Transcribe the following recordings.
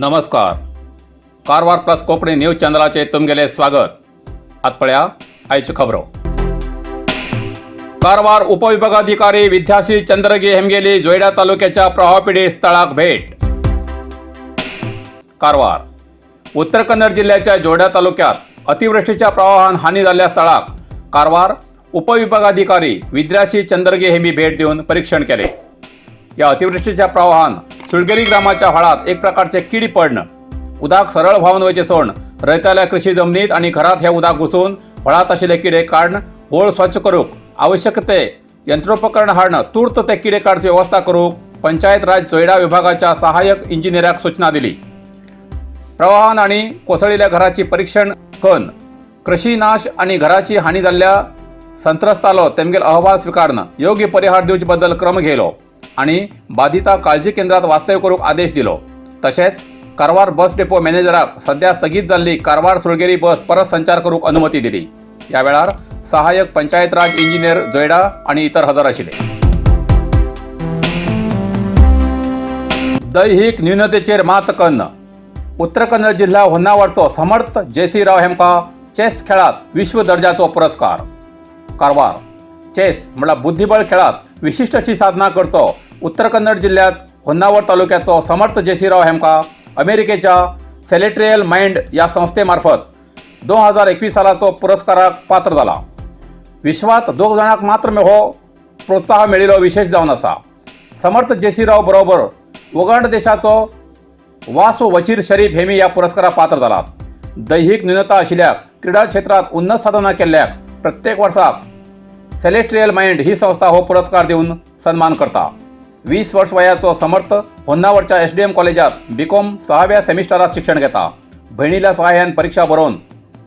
नमस्कार, Karwar plus Konkani news चॅनलाचेर तुमगेलें स्वागत. आत पळया आयच्यो खबरो. कारवार उपविभागाधिकारी विद्याश्री चंद्रगे हेमगेली जोयडा तालुक्याच्या प्रवाहपीडित स्थळाक भेट. कारवार, उत्तर कन्नड जिल्ह्याच्या जोयडा तालुक्यात अतिवृष्टीच्या प्रवाहान हानी जाल्ल्या स्थळाक कारवार उपविभागाधिकारी विद्याश्री चंद्रगे हेमी भेट दिवन परीक्षण केले. या अतिवृष्टीच्या प्रवाहान सुळगेरी ग्रामाच्या व्हाळात एक प्रकारचे किडी पडणं उदक सरळ व्हांवन वयचें सोडून रयताल्या कृषी जमनीत आणि घरात हे उदक घुसून व्हाळात आशिल्ले किडे काडून होळ स्वच्छ करूक आवश्यक ते यंत्रोपकरण हाडणं तूर्त ते किडे काडची व्यवस्था करूक पंचायत राज जोयडा विभागाच्या सहाय्यक इंजिनियराक सूचना दिली. प्रवाहान आणि कोसळिल्ल्या घराची परीक्षण करून कृषी नाश आणि घराची हानी जाल्ल्या संत्रस्तालो तेमगेल अहवाल स्वीकारून योग्य परिहार दिवचे बद्दल क्रम घेयलो आणि बाधिता काळजी केंद्रात वास्तव्य करूक आदेश दिलो. तशेंच कारवार बस डेपो मॅनेजराक सध्या स्थगीत जाल्ली कारवार सुळगेरी बस परत संचार करूक अनुमती दिली. या वेळार सहाय्यक पंचायत राज इंजिनियर जोयडा आणि इतर हजर आशिल्ले. दैहीक न्यूनतेचेर मात कन्न उत्तर कन्नड जिल्हा होन्नावरचो समर्थ जेसी राव हेमकां चेस खेळात विश्व दर्जाचो पुरस्कार. कारवार, चेस म्हळ्यार बुद्धिबळ खेळात विशिश्ट अशी साधना करचो उत्तर कन्नड जिल्ह्यात होन्नावर तालुक्याचो समर्थ जेसीराव हेमकां अमेरिकेच्या सेलेट्रियल मायंड ह्या संस्थेमार्फत 2021 सालाचो पुरस्काराक पात्र जाला. विश्वात दोग जाणांक मात्र हो प्रोत्साह मेळिल्लो विशेश जावन आसा. समर्थ जेसीराव बरोबर उगांड देशाचो वासो वचीर शरीफ हेमी ह्या पुरस्काराक पात्र जालात. दैहीक न्यूनता आशिल्ल्याक क्रिडा क्षेत्रांत उन्नत साधना केल्ल्याक प्रत्येक वर्साक सेलेस्ट्रियल मायंड ही संस्था हो पुरस्कार दिवन सन्मान करता. 20 वर्स वयाचो समर्थ होन्नावरच्या एसडीएम कॉलेजात बीकॉम सहाव्या सेमिस्टरात शिक्षण घेता. भयणील्या सहाय्यान परीक्षा बरोवन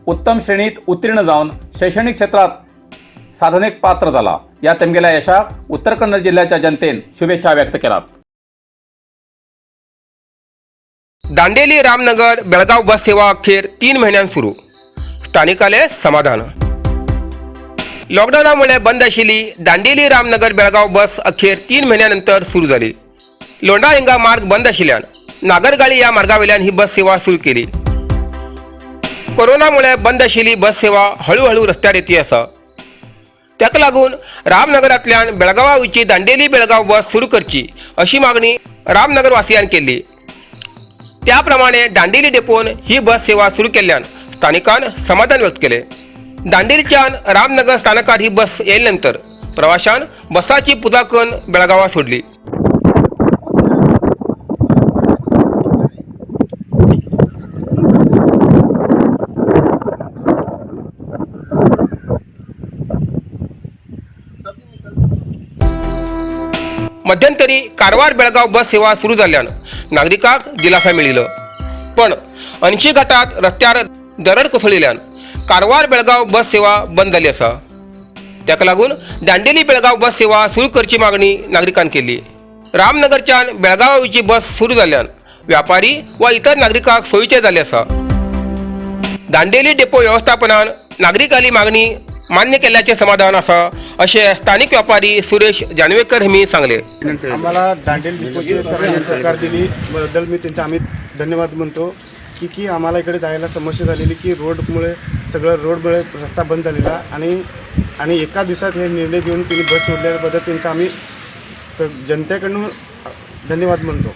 उत्तम श्रेणीत उत्तीर्ण जावन शैक्षणिक क्षेत्रात साधनेक पात्र जाला. या तेमगेल्या यशाक उत्तर कन्नड जिल्ह्याच्या जनतेन शुभेच्छा व्यक्त केलात. दांडेली रामनगर बेळगाव बस सेवा अखेर 3 महिन्यान सुरू, स्थानिकाले समाधान. लॉकडाऊनामुळे बंद आशिल्ली दांडेली रामनगर बेळगाव बस अखेर 3 महिन्यानंतर सुरू झाली. लोंढा हिंगा मार्ग बंद आशिल्ल्यान नागरगाळी या मार्गावेल्यान ही बस सेवा सुरू केली. कोरोनामुळे बंद आशिल्ली बस सेवा हळूहळू रस्त्यार येती आसा. ताका लागून रामनगरांतल्यान बेळगांवा वयची दांडेली बेळगाव बस सुरू करची अशी मागणी रामनगरवासियान केल्ली. त्याप्रमाणे दांडेली डेपोन ही बस सेवा सुरू केल्ल्यान स्थानिकान समाधान व्यक्त केले. दांडेलीच्यान रामनगर स्थानकार ही बस येयले नंतर प्रवाशान बसाची पुजा करून बेळगांवा सोडली. मध्यंतरी कारवार बेळगाव बस सेवा सुरू जाल्ल्यान नागरिकांक दिलासा मेळिल्लो, पण अंशी घाटात रस्त्यार दरड कोसळिल्ल्यान कारवार बेळगाव बस सेवा बंद जाली आसा. ताका लागून दांडेली बेळगाव बस सेवा सुरू करची मागणी नागरिकान केली. रामनगरच्यान बेळगांवा वयची बस सुरू जाल्ल्यान व्यापारी वा इतर नागरिकांक सोयीचें जाल्लें आसा. दांडेली डेपो वेवस्थापनान नागरिकांली मागणी मान्य केल्ल्याचें समाधान आसा अशें स्थानीक व्यापारी सुरेश जानवेकर हेमी सांगलें. आम्हाला दांडेल डिपोचे सगळ्यांनी सहकार दिली बद्दल मी त्यांचा आम्ही धन्यवाद म्हणतो की की आम्हाला इकडे जायला समस्या झालेली की रोडमुळे सगळं रोडमुळे रस्ता बंद झालेला आणि आणि एका दिवसात हे निर्णय घेऊन त्यांनी बस सोडल्याबद्दल त्यांचा आम्ही जनतेकडून धन्यवाद म्हणतो.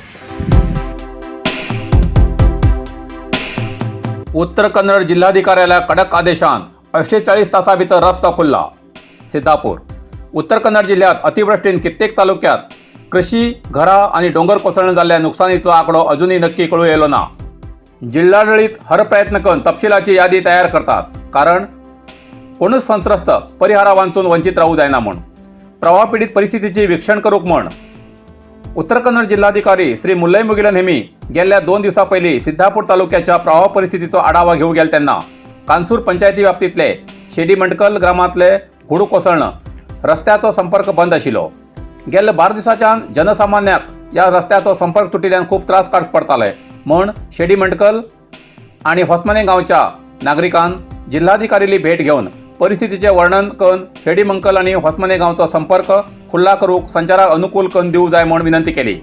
उत्तर कन्नड जिल्हाधिकाऱ्याला कडक आदेशान 48 तासां भितर रस्तो खुल्ला. सिद्धापूर, उत्तर कन्नड जिल्ह्यात अतिवृष्टीन कित्येक तालुक्यात कृषी, घरां आनी दोंगर कोसळून जाल्ल्या नुकसानीचो आंकडो अजुनूय नक्की कळूं येयलो ना. जिल्हाडळीत हर प्रयत्न करून तपशिलाची यादी तयार करतात, कारण कोणूच संत्रस्त परिहारा वांचून वंचित राहू जायना म्हूण. प्रवाह पीडित परिस्थितीची वीक्षण करूंक म्हण उत्तर कन्नड जिल्हाधिकारी श्री मुल्लई मुगिलन हेमी गेल्ल्या 2 दिवसां पयलीं सिद्धापूर तालुक्याच्या प्रवाह परिस्थितीचो आढावा घेवंक गेले तेन्ना कानसूर पंचायती व्याप्तींतले शेडी मंडकल ग्रामांतले घुड कोसळ्ळें रस्त्याचो संपर्क बंद आशिल्लो. गेल्ल्या 12 दिसांच्यान जनसामान्याक ह्या रस्त्याचो संपर्क तुटिल्ल्यान खूब त्रास काडचे पडटाले म्हूण शेडी मंडकल आनी होसमाने गांवच्या नागरिकान जिल्हाधिकारीली भेट घेवन परिस्थितीचें वर्णन करून शेडी मंकल आनी होसमाने गांवचो संपर्क खुल्ला करूंक संचाराक अनुकूल करून दिवंक जाय म्हूण विनंती केली.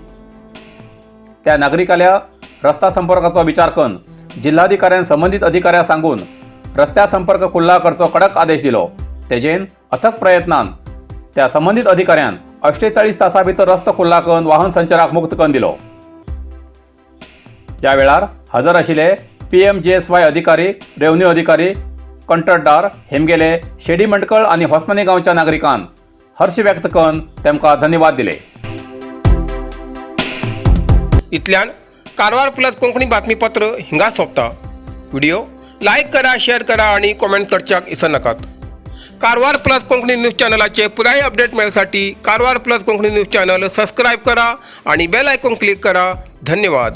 त्या नागरिकाल्या रस्ता संपर्काचो विचार करून जिल्हाधिकाऱ्यान संबंदीत अधिकाऱ्यांक सांगून रस्त्या संपर्क खुल्ला करचो कडक आदेश दिलो. तेजेन अथक प्रयत्नान त्या संबंदीत अधिकाऱ्यान 48 तासां भितर रस्तो खुल्ला करून वाहन संचाराक मुक्त करून दिलो. ह्या वेळार हजर आशिल्ले पीएमजीएसवाय अधिकारी, रेव्हन्यू अधिकारी, कंत्राटदार हेमगेले शेडी मंडकळ आनी होसमानी गांवच्या नागरिकान हर्ष व्यक्त करून तेमकां धन्यवाद दिले. इतल्यान कारवार प्लस कोंकणी बातमीपत्र हिंगा सोंपता. व्हिडिओ लायक करा, शेअर करा आणि कॉमेंट करच्याक इसरनाकात. कारवार प्लस कोंकणी न्यूज चॅनलाचे पुराय update मेळसाठी Karwar plus Konkani news channel subscribe करा आणि बेल आयकॉन क्लिक करा. धन्यवाद.